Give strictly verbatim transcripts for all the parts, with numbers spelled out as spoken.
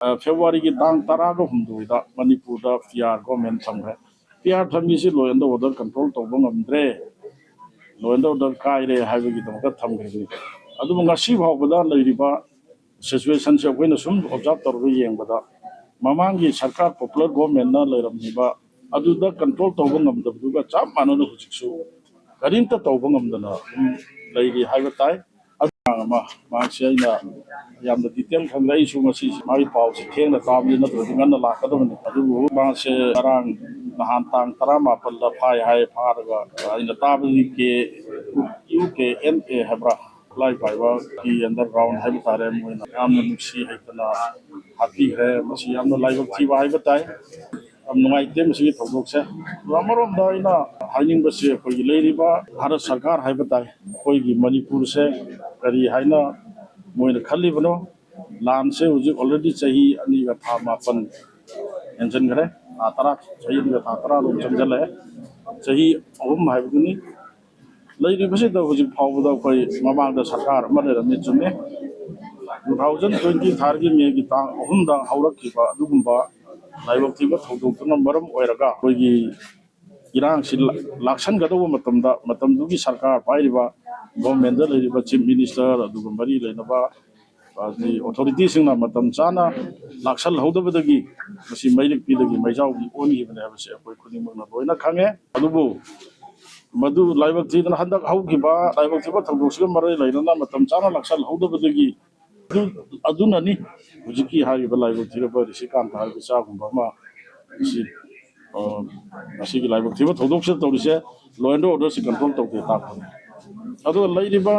ꯐꯦꯕ꯭ꯔꯨꯋꯥꯔꯤꯒꯤ ꯇꯥꯡ ꯇꯔꯥꯒ ꯍꯨꯝꯗꯣꯏꯗ ꯃꯅꯤꯄꯨꯔꯗ ꯄꯤ ꯑꯥꯔ ꯒꯣꯔꯃꯦꯟ ꯊꯝꯈ꯭ꯔꯦ꯫ ꯄꯤ ꯑꯥꯔ ꯊꯝꯃꯤꯁꯤ law and order control ꯇꯧꯕ ꯉꯝꯗ꯭ꯔꯦ, law and order ꯀꯥꯏꯔꯦ ꯍꯥꯏꯕꯒꯤꯗꯃꯛꯇ ꯊꯝꯈ꯭ꯔꯤꯕꯅꯤ꯫ ꯑꯗꯨꯕꯨ ꯉꯁꯤ ꯐꯥꯎꯕꯗ ꯂꯩꯔꯤꯕ situationꯁꯦ ꯑꯩꯈꯣꯏꯅ ꯁꯨꯝ observe ꯇꯧꯔꯒ ꯌꯦꯡꯕꯗ, ꯃꯃꯥꯡꯒꯤ ꯁꯔꯀꯥꯔ popular governmentꯅ ꯂꯩꯔꯝꯃꯤꯕ ꯑꯗꯨꯗ control ꯇꯧꯕ ꯉꯝꯗꯕꯗꯨꯒ ꯆꯞ ꯃꯥꯟꯅꯅ ꯍꯧꯖꯤꯛꯁꯨ ꯀꯔꯤꯝꯇ ꯇꯧꯕ ꯉꯝꯗꯅ ꯑꯗꯨꯝ ꯂꯩꯔꯤ ꯍꯥꯏꯕ ꯇꯥꯏ꯫ ꯑꯉꯥꯡ ꯑꯃ, ꯃꯍꯥꯛꯁꯦ ꯑꯩꯅ ꯌꯥꯝꯅ detail ꯈꯪꯗꯦ, ꯑꯩꯁꯨ ꯉꯁꯤ ꯃꯥꯒꯤ ꯄꯥꯎꯁꯤ ꯊꯦꯡꯅ ꯇꯥꯕꯅꯤ, ꯅꯠꯇ꯭ꯔꯗꯤ ꯉꯟꯅ ꯂꯥꯛꯀꯗꯕꯅꯤ꯫ ꯑꯗꯨꯕꯨ ꯃꯥꯁꯦ ꯉꯔꯥꯡ ꯅꯍꯥꯟ ꯇꯥꯡ ꯇꯔꯥꯃꯥꯄꯜꯗ ꯐꯥꯏ ꯍꯥꯏ, ꯐꯥꯔꯒ ꯑꯩꯅ ꯇꯥꯕꯗꯤ ꯀꯦ, ꯌꯨ ꯀꯦ ꯑꯦꯟ ꯑꯦ ꯍꯥꯏꯕ꯭ꯔꯥ, ꯈꯨꯠꯂꯥꯏ ꯄꯥꯏꯕꯒꯤ underground ꯍꯥꯏꯕ ꯇꯥꯔꯦ, ꯃꯣꯏꯅ ꯌꯥꯝꯅ ꯅꯨꯡꯁꯤ ꯍꯩꯇꯅ ꯍꯥꯠꯄꯤꯈ꯭ꯔꯦ꯫ ꯃꯁꯤ ꯌꯥꯝꯅ ꯂꯥꯏꯕꯛ ꯊꯤꯕ ꯍꯥꯏꯕ ꯇꯥꯏ꯫ ꯌꯥꯝ ꯅꯨꯡꯉꯥꯏꯇꯦ ꯃꯁꯤꯒꯤ ꯊꯧꯗꯣꯛꯁꯦ꯫ ꯑꯗꯣ ꯑꯃꯔꯣꯝꯗ ꯑꯩꯅ ꯍꯥꯏꯅꯤꯡꯕꯁꯦ, ꯑꯩꯈꯣꯏꯒꯤ ꯂꯩꯔꯤꯕ ꯚꯥꯔꯠ ꯁꯔꯀꯥꯔ ꯍꯥꯏꯕ ꯇꯥꯏ, ꯑꯩꯈꯣꯏꯒꯤ ꯃꯅꯤꯄꯨꯔꯁꯦ ꯀꯔꯤ ꯍꯥꯏꯅ ꯃꯣꯏꯅ ꯈꯜꯂꯤꯕꯅꯣ? ꯂꯥꯟꯁꯦ ꯍꯧꯖꯤꯛ already ꯆꯍꯤ ꯑꯅꯤꯒ ꯊꯥ ꯃꯥꯄꯟ ꯍꯦꯟꯖꯟꯈ꯭ꯔꯦ꯫ ꯊꯥ ꯇꯔꯥ, ꯆꯍꯤ ꯑꯅꯤꯒ ꯊꯥ ꯇꯔꯥ ꯔꯣꯝ ꯆꯪꯁꯤꯜꯂꯛꯑꯦ꯫ ꯆꯍꯤ ꯑꯍꯨꯝ ꯍꯥꯏꯕꯗꯨꯅꯤ꯫ ꯂꯩꯔꯤꯕꯁꯤꯗ ꯍꯧꯖꯤꯛ ꯐꯥꯎꯕꯗ ꯑꯩꯈꯣꯏ ꯃꯃꯥꯡꯗ ꯁꯔꯀꯥꯔ ꯑꯃ ꯂꯩꯔꯝꯃꯤ, ꯆꯨꯝꯃꯤ꯫ Two thousand twenty third ꯒꯤ ꯃꯦꯒꯤ ꯇꯥꯡ ꯑꯍꯨꯝꯗ ꯍꯧꯔꯛꯈꯤꯕ ꯑꯗꯨꯒꯨꯝꯕ ꯂꯥꯏꯕꯛ ꯊꯤꯕ ꯊꯧꯗꯣꯛꯇꯨꯅ ꯃꯔꯝ ꯑꯣꯏꯔꯒ ꯑꯩꯈꯣꯏꯒꯤ ꯏꯔꯥꯡꯁꯤ ꯂꯥꯛꯁꯟꯒꯗꯧꯕ ꯃꯇꯝꯗ, ꯃꯇꯝꯗꯨꯒꯤ ꯁꯔꯀꯥꯔ ꯄꯥꯏꯔꯤꯕ, governmentꯗ ꯂꯩꯔꯤꯕ chief minister, ꯑꯗꯨꯒ ꯃꯔꯤ ꯂꯩꯅꯕ ꯍꯥꯏꯗꯤ authorityꯁꯤꯡꯅ ꯃꯇꯝ ꯆꯥꯅ ꯂꯥꯛꯁꯜꯍꯧꯗꯕꯗꯒꯤ ꯃꯁꯤ ꯃꯩꯔꯤꯛꯄꯤꯗꯒꯤ ꯃꯩꯖꯥꯎꯒꯤ ꯑꯣꯟꯈꯤꯕꯅꯦ ꯍꯥꯏꯕꯁꯤ ꯑꯩꯈꯣꯏ ꯈꯨꯗꯤꯡꯃꯛꯅ ꯂꯣꯏꯅ ꯈꯪꯉꯦ꯫ ꯑꯗꯨꯕꯨ ꯃꯗꯨ ꯂꯥꯏꯕꯛ ꯊꯤꯗꯅ ꯍꯟꯗꯛ ꯍꯧꯈꯤꯕ ꯂꯥꯏꯕꯛ ꯊꯤꯕ ꯊꯧꯗꯣꯛꯁꯤꯒ ꯃꯔꯤ ꯂꯩꯅꯅ ꯃꯇꯝ ꯆꯥꯅ ꯂꯥꯛꯁꯜꯍꯧꯗꯕꯗꯒꯤ ꯑꯗꯨ-, ꯑꯗꯨꯅꯅꯤ ꯍꯧꯖꯤꯛꯀꯤ ꯍꯥꯏꯔꯤꯕ ꯂꯥꯏꯕꯛ ꯊꯤꯔꯕ ꯔꯤꯁꯤꯀꯥꯟꯇ ꯍꯥꯏꯕ ꯏꯆꯥꯒꯨꯝꯕ ꯑꯃ ꯉꯁꯤ, ꯑ, ꯉꯁꯤꯒꯤ ꯂꯥꯏꯕꯛ ꯊꯤꯕ ꯊꯧꯗꯣꯛꯁꯤꯗ ꯇꯧꯔꯤꯁꯦ꯫ Law and orderꯁꯤ control ꯇꯧꯗꯦ ꯇꯥꯛꯄꯅꯤ꯫ ꯑꯗꯨꯒ ꯂꯩꯔꯤꯕ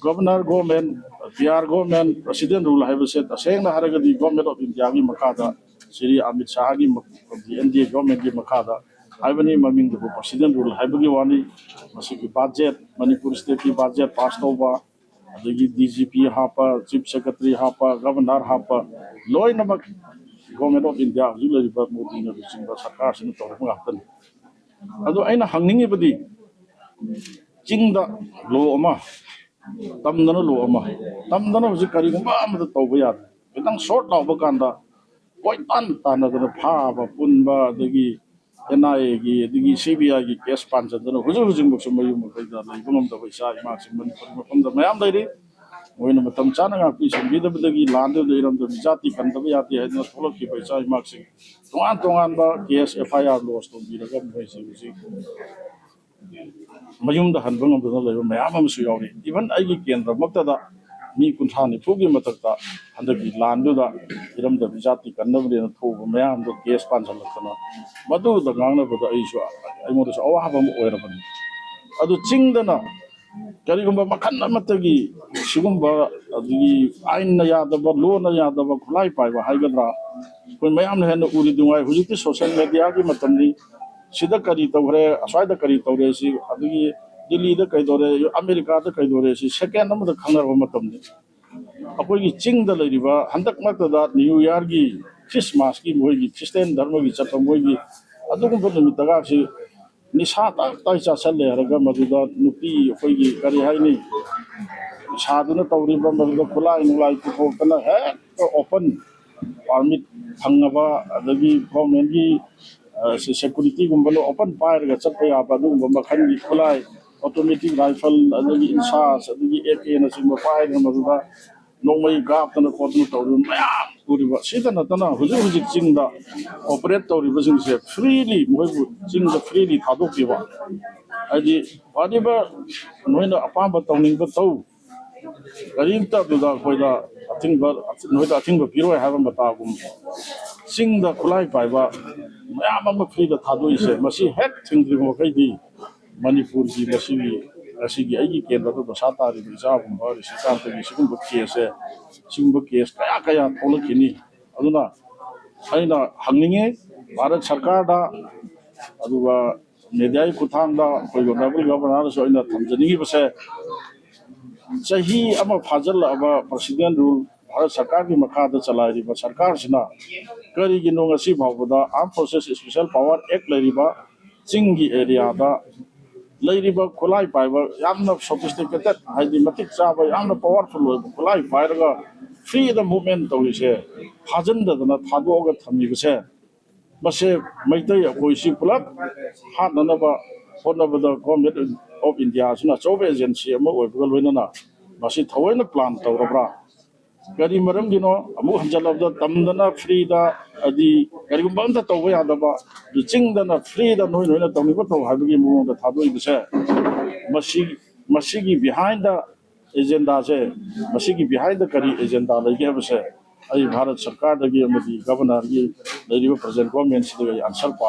governor government, P R government, president rule ꯍꯥꯏꯕꯁꯦ ꯇꯁꯦꯡꯅ ꯍꯥꯏꯔꯒꯗꯤ Government of Indiaꯒꯤ ꯃꯈꯥꯗ, ꯁ꯭ꯔꯤ ꯑꯃꯤꯠ ꯁꯥꯍꯒꯤ ꯃ-, N D A governmentꯀꯤ ꯃꯈꯥꯗ ꯍꯥꯏꯕꯅꯤ, ꯃꯃꯤꯡꯗꯨꯕꯨ president rule ꯍꯥꯏꯕꯒꯤ ꯋꯥꯅꯤ꯫ ꯃꯁꯤꯒꯤ budget, ꯃꯅꯤꯄꯨꯔ stateꯀꯤ budget pass ꯇꯧꯕ, ꯑꯗꯒꯤ D G P ꯍꯥꯞꯄ, chief secretary ꯍꯥꯞꯄ, governor ꯍꯥꯞꯄ, ꯂꯣꯏꯅꯃꯛ Government of India ꯍꯧꯖꯤꯛ ꯂꯩꯔꯤꯕ ꯃꯣꯗꯤꯅ ꯂꯨꯆꯤꯡꯕ ꯁꯔꯀꯥꯔꯁꯤꯅ ꯇꯧꯔꯕ ꯉꯥꯛꯇꯅꯤ꯫ ꯑꯗꯣ ꯑꯩꯅ ꯍꯪꯅꯤꯡꯉꯤꯕꯗꯤ, ꯆꯤꯡꯗ law ꯑꯃ, ꯇꯝꯗꯅ law ꯑꯃ, ꯇꯝꯗꯅ ꯍꯧꯖꯤꯛ ꯀꯔꯤꯒꯨꯝꯕ ꯑꯃꯗ ꯇꯧꯕ ꯌꯥꯗꯦ꯫ ꯈꯤꯇꯪ ꯁꯣꯔꯠ ꯂꯥꯎꯕ ꯀꯥꯟꯗ ꯀꯣꯏꯇꯥꯟ ꯇꯥꯟꯅꯗꯅ ꯐꯥꯕ ꯄꯨꯟꯕ, ꯑꯗꯒꯤ ꯑꯦꯟ ꯑꯥꯏ ꯑꯦꯒꯤ, ꯑꯗꯒꯤ ꯁꯤ ꯕꯤ ꯑꯥꯏꯒꯤ ꯀꯦꯁ ꯄꯥꯟꯁꯤꯟꯗꯅ ꯍꯧꯖꯤꯛ ꯍꯧꯖꯤꯛꯃꯛꯁꯨ ꯃꯌꯨꯝ ꯃꯀꯩꯗ ꯂꯩꯕ ꯉꯝꯗꯕ ꯏꯆꯥ ꯏꯃꯥꯁꯤꯡ ꯃꯅꯤꯄꯨꯔꯒꯤ ꯃꯐꯝꯗ ꯃꯌꯥꯝ ꯂꯩꯔꯤ꯫ ꯃꯣꯏꯅ ꯃꯇꯝ ꯆꯥꯅ ꯉꯥꯛꯄꯤ ꯁꯦꯟꯕꯤꯗꯕꯗꯒꯤ ꯂꯥꯟꯗꯨꯗ ꯏꯔꯝꯗꯝ ꯏꯖꯥꯇꯤ ꯀꯟꯗꯕ ꯌꯥꯗꯦ ꯍꯥꯏꯗꯅ ꯊꯣꯛꯂꯛꯈꯤꯕ ꯏꯆꯥ ꯏꯃꯥꯁꯤꯡ ꯇꯣꯉꯥꯟ ꯇꯣꯉꯥꯟꯕ ꯀꯦꯁ ꯑꯦꯐ ꯑꯥꯏ ꯑꯥꯔ ꯂꯣꯁ ꯇꯧꯕꯤꯔꯒ ꯃꯈꯣꯏꯁꯤ ꯍꯧꯖꯤꯛ ꯃꯌꯨꯝꯗ ꯍꯟꯕ ꯉꯝꯗꯅ ꯂꯩꯕ ꯃꯌꯥꯝ ꯑꯃꯁꯨ ꯌꯥꯎꯔꯤ꯫ ꯏꯚꯟ ꯑꯩꯒꯤ ꯀꯦꯟꯗ꯭ꯔꯃꯛꯇꯗ ꯃꯤ ꯀꯨꯟꯊ꯭ꯔꯥ ꯅꯤꯐꯨꯒꯤ ꯃꯊꯛꯇ ꯍꯟꯗꯛꯀꯤ ꯂꯥꯟꯗꯨꯗ ꯏꯔꯝꯗꯝ ꯏꯖꯥꯇꯤ ꯀꯟꯅꯕꯅꯦꯅ ꯊꯣꯛꯎꯕ ꯃꯌꯥꯝꯗꯣ ꯀꯦꯁ ꯄꯥꯟꯁꯤꯜꯂꯛꯇꯅ ꯃꯗꯨꯗ ꯉꯥꯡꯅꯕꯗ ꯑꯩꯁꯨ, ꯑꯩꯉꯣꯟꯗꯁꯨ ꯑꯋꯥꯕ ꯑꯃ ꯑꯣꯏꯔꯕꯅꯤ꯫ ꯑꯗꯨ ꯆꯤꯡꯗꯅ ꯀꯔꯤꯒꯨꯝꯕ ꯃꯈꯜ ꯑꯃꯠꯇꯒꯤ ꯁꯤꯒꯨꯝꯕ, ꯑꯗꯒꯤ ꯑꯥꯏꯟꯅ ꯌꯥꯗꯕ, ꯂꯣꯅ ꯌꯥꯗꯕ ꯈꯨꯠꯂꯥꯏ ꯄꯥꯏꯕ ꯍꯥꯏꯒꯗ꯭ꯔꯥ, ꯑꯩꯈꯣꯏ ꯃꯌꯥꯝꯅ ꯍꯦꯟꯅ ꯎꯔꯤꯗꯨꯉꯥꯏ ꯍꯧꯖꯤꯛꯇꯤ ꯁꯣꯁꯤꯌꯦꯜ ꯃꯦꯗꯤꯌꯥꯒꯤ ꯃꯇꯝꯅꯤ꯫ ꯁꯤꯗ ꯀꯔꯤ ꯇꯧꯈ꯭ꯔꯦ, ꯑꯁ꯭ꯋꯥꯏꯗ ꯀꯔꯤ ꯇꯧꯔꯦ, ꯁꯤ ꯑꯗꯒꯤ ꯗꯤꯜꯂꯤꯗ ꯀꯩꯗꯧꯔꯦ, ꯑꯃꯦꯔꯤꯀꯥꯗ ꯀꯩꯗꯧꯔꯦ, ꯁꯤ ꯁꯦꯀꯦꯟ ꯑꯃꯗ ꯈꯪꯅꯔꯕ ꯃꯇꯝꯅꯤ꯫ ꯑꯩꯈꯣꯏꯒꯤ ꯆꯤꯡꯗ ꯂꯩꯔꯤꯕ ꯍꯟꯗꯛ ꯅꯛꯇꯗ ꯅ꯭ꯌꯨ ꯏꯌꯥꯔꯒꯤ, ꯈ꯭ꯔꯤꯁꯃꯥꯁꯀꯤ, ꯃꯣꯏꯒꯤ ꯈ꯭ꯔꯤꯁꯇꯦꯟ ꯙꯔꯃꯒꯤ ꯆꯠꯄ ꯃꯣꯏꯒꯤ ꯑꯗꯨꯒꯨꯝꯕ ꯅꯨꯃꯤꯠꯇꯒꯁꯤ ꯅꯤꯁꯥ ꯇꯞ ꯇꯥꯏ ꯆꯥꯁꯜꯂꯦ ꯍꯥꯏꯔꯒ ꯃꯗꯨꯗ ꯅꯨꯄꯤ ꯑꯩꯈꯣꯏꯒꯤ ꯀꯔꯤ ꯍꯥꯏꯅꯤ, ꯅꯤꯁꯥꯗꯨꯅ ꯇꯧꯔꯤꯕ ꯃꯗꯨꯗ ꯈꯨꯠꯂꯥꯏ ꯅꯨꯡꯂꯥꯏ ꯄꯨꯊꯣꯛꯇꯅ ꯍꯦꯛꯇ ꯑꯣꯄꯟ ꯄꯥꯔꯃꯤꯠ ꯐꯪꯉꯕ, ꯑꯗꯒꯤ ꯒꯣꯔꯃꯦꯟꯒꯤ ꯁꯦꯀꯨꯔꯤꯇꯤꯒꯨꯝꯕꯅ ꯑꯣꯄꯟ ꯄꯥꯏꯔꯒ ꯆꯠꯄ ꯌꯥꯕ ꯑꯗꯨꯒꯨꯝꯕ ꯃꯈꯜꯒꯤ ꯈꯨꯠꯂꯥꯏ, ꯑꯣꯇꯣꯃꯦꯇꯤꯛ ꯔꯥꯏꯐꯜ, ꯑꯗꯒꯤ ꯏꯟꯁꯥꯁ, ꯑꯗꯒꯤ ꯑꯦ ꯀꯦꯅꯆꯤꯡꯕ ꯄꯥꯏꯔꯒ ꯃꯗꯨꯗ ꯅꯣꯡꯃꯩ ꯀꯥꯞꯇꯅ ꯈꯣꯠꯇꯅ ꯇꯧꯔꯤꯕ ꯃꯌꯥꯝ ꯎꯔꯤꯕ꯫ ꯁꯤꯗ ꯅꯠꯇꯅ ꯍꯧꯖꯤꯛ ꯍꯧꯖꯤꯛ ꯆꯤꯡꯗ ꯑꯣꯄꯔꯦꯠ ꯇꯧꯔꯤꯕꯁꯤꯡꯁꯦ ꯐ꯭ꯔꯤꯂꯤ, ꯃꯣꯏꯕꯨ ꯆꯤꯡꯗ ꯐ꯭ꯔꯤꯂꯤ ꯊꯥꯗꯣꯛꯄꯤꯕ꯫ ꯍꯥꯏꯗꯤ ꯋꯥꯔꯤꯕ ꯅꯣꯏꯅ ꯑꯄꯥꯝꯕ ꯇꯧꯅꯤꯡꯕ ꯇꯧ, ꯀꯔꯤꯝꯇ ꯑꯗꯨꯗ ꯑꯩꯈꯣꯏꯗ ꯑꯊꯤꯡꯕ, ꯅꯣꯏꯗ ꯑꯊꯤꯡꯕ ꯄꯤꯔꯣꯏ ꯍꯥꯏꯕ ꯃꯇꯥꯒꯨꯝ꯫ ꯆꯤꯡꯗ ꯈꯨꯠꯂꯥꯏ ꯄꯥꯏꯕ ꯃꯌꯥꯝ ꯑꯃ ꯐ꯭ꯔꯤꯗ ꯊꯥꯗꯣꯛꯏꯁꯦ, ꯃꯁꯤ ꯍꯦꯛ ꯊꯤꯡꯗ꯭ꯔꯤꯕ ꯃꯈꯩꯗꯤ ꯃꯅꯤꯄꯨꯔꯒꯤ ꯃꯁꯤꯒꯤ, ꯉꯁꯤꯒꯤ ꯑꯩꯒꯤ ꯀꯦꯟꯗ꯭ꯔꯗ ꯗꯁꯥ ꯇꯥꯔꯤꯕ ꯏꯆꯥꯒꯨꯝꯕ ꯔꯤꯁꯤꯀꯥꯟꯇꯒꯤ ꯁꯤꯒꯨꯝꯕ ꯀꯦꯁꯁꯦ, ꯁꯤꯒꯨꯝꯕ ꯀꯦꯁ ꯀꯌꯥ ꯀꯌꯥ ꯊꯣꯛꯂꯛꯈꯤꯅꯤ꯫ ꯑꯗꯨꯅ ꯑꯩꯅ ꯍꯪꯅꯤꯡꯉꯤ ꯚꯥꯔꯠ ꯁꯔꯀꯥꯔꯗ, ꯑꯗꯨꯒ ꯃꯦꯗꯤꯌꯥꯒꯤ ꯈꯨꯠꯊꯥꯡꯗ ꯑꯩꯈꯣꯏꯒꯤ ꯑꯣꯅꯔꯦꯕꯜ ꯒꯚꯔꯅꯔꯗꯁꯨ ꯑꯩꯅ ꯊꯝꯖꯅꯤꯡꯉꯤꯕꯁꯦ, ꯆꯍꯤ ꯑꯃ ꯐꯥꯖꯤꯜꯂꯛꯑꯕ ꯄ꯭ꯔꯁꯤꯗꯦꯟ ꯔꯨꯜ ꯚꯥꯔꯠ ꯁꯔꯀꯥꯔꯒꯤ ꯃꯈꯥꯗ ꯆꯂꯥꯏꯔꯤꯕ ꯁꯔꯀꯥꯔꯁꯤꯅ ꯀꯔꯤꯒꯤꯅꯣ ꯉꯁꯤ ꯐꯥꯎꯕꯗ ꯑꯥꯔꯝ ꯐꯣꯔꯁꯦꯁ ꯏꯁꯄꯤꯁꯦꯜ ꯄꯥꯋꯔ ꯑꯦꯛ ꯂꯩꯔꯤꯕ ꯆꯤꯡꯒꯤ ꯑꯦꯔꯤꯌꯥꯗ ꯂꯩꯔꯤꯕ ꯈꯨꯠꯂꯥꯏ ꯄꯥꯏꯕ ꯌꯥꯝꯅ ꯁꯣꯐꯤꯁꯇꯤꯀꯦꯇꯦꯠ, ꯍꯥꯏꯗꯤ ꯃꯇꯤꯛ ꯆꯥꯕ, ꯌꯥꯝꯅ ꯄꯥꯋꯔꯐꯨꯜ ꯑꯣꯏꯕ ꯈꯨꯠꯂꯥꯏ ꯄꯥꯏꯔꯒ ꯐ꯭ꯔꯤꯗ ꯃꯨꯞꯃꯦꯟ ꯇꯧꯔꯤꯁꯦ ꯐꯥꯖꯤꯟꯗꯗꯅ ꯊꯥꯗꯣꯛꯑꯒ ꯊꯝꯃꯤꯕꯁꯦ, ꯃꯁꯦ ꯃꯩꯇꯩ ꯑꯩꯈꯣꯏꯁꯤ ꯄꯨꯂꯞ ꯍꯥꯠꯅꯅꯕ ꯍꯣꯠꯅꯕꯗ ꯒꯣꯔꯃꯦꯟ ꯑꯣꯐ ꯏꯟꯗꯤꯌꯥꯁꯤꯅ ꯑꯆꯧꯕ ꯑꯦꯖꯦꯟꯁꯤ ꯑꯃ ꯑꯣꯏꯕꯒ ꯂꯣꯏꯅꯅ ꯃꯁꯤ ꯊꯑꯣꯏꯅ ꯄ꯭ꯂꯥꯟ ꯇꯧꯔꯕ꯭ꯔꯥ? ꯀꯔꯤ ꯃꯔꯝꯒꯤꯅꯣ? ꯑꯃꯨꯛ ꯍꯟꯖꯜꯂꯕꯗ ꯇꯝꯗꯅ ꯐ꯭ꯔꯤꯗ, ꯍꯥꯏꯗꯤ ꯀꯔꯤꯒꯨꯝꯕ ꯑꯝꯇ ꯇꯧꯕ ꯌꯥꯗꯕ, ꯑꯗꯨ ꯆꯤꯡꯗꯅ ꯐ꯭ꯔꯤꯗ ꯅꯣꯏ ꯅꯣꯏꯅ ꯇꯧꯅꯤꯡꯕ ꯇꯧ ꯍꯥꯏꯕꯒꯤ ꯃꯑꯣꯡꯗ ꯊꯥꯗꯣꯛꯏꯕꯁꯦ, ꯃꯁꯤ, ꯃꯁꯤꯒꯤ ꯕꯤꯍꯥꯏꯟꯗ ꯑꯦꯖꯦꯟꯗꯥꯁꯦ, ꯃꯁꯤꯒꯤ ꯕꯤꯍꯥꯏꯟꯗ ꯀꯔꯤ ꯑꯦꯖꯦꯟꯗꯥ ꯂꯩꯒꯦ ꯍꯥꯏꯕꯁꯦ ꯑꯩ ꯚꯥꯔꯠ ꯁꯔꯀꯥꯔꯗꯒꯤ ꯑꯃꯗꯤ ꯒꯚꯔꯅꯔꯒꯤ ꯂꯩꯔꯤꯕ ꯄ꯭ꯔꯖꯦꯟ ꯒꯣꯔꯃꯦꯟꯁꯤꯗꯒꯤ ꯑꯩ ꯑꯟꯁꯔ ꯄꯥꯝꯃꯤ꯫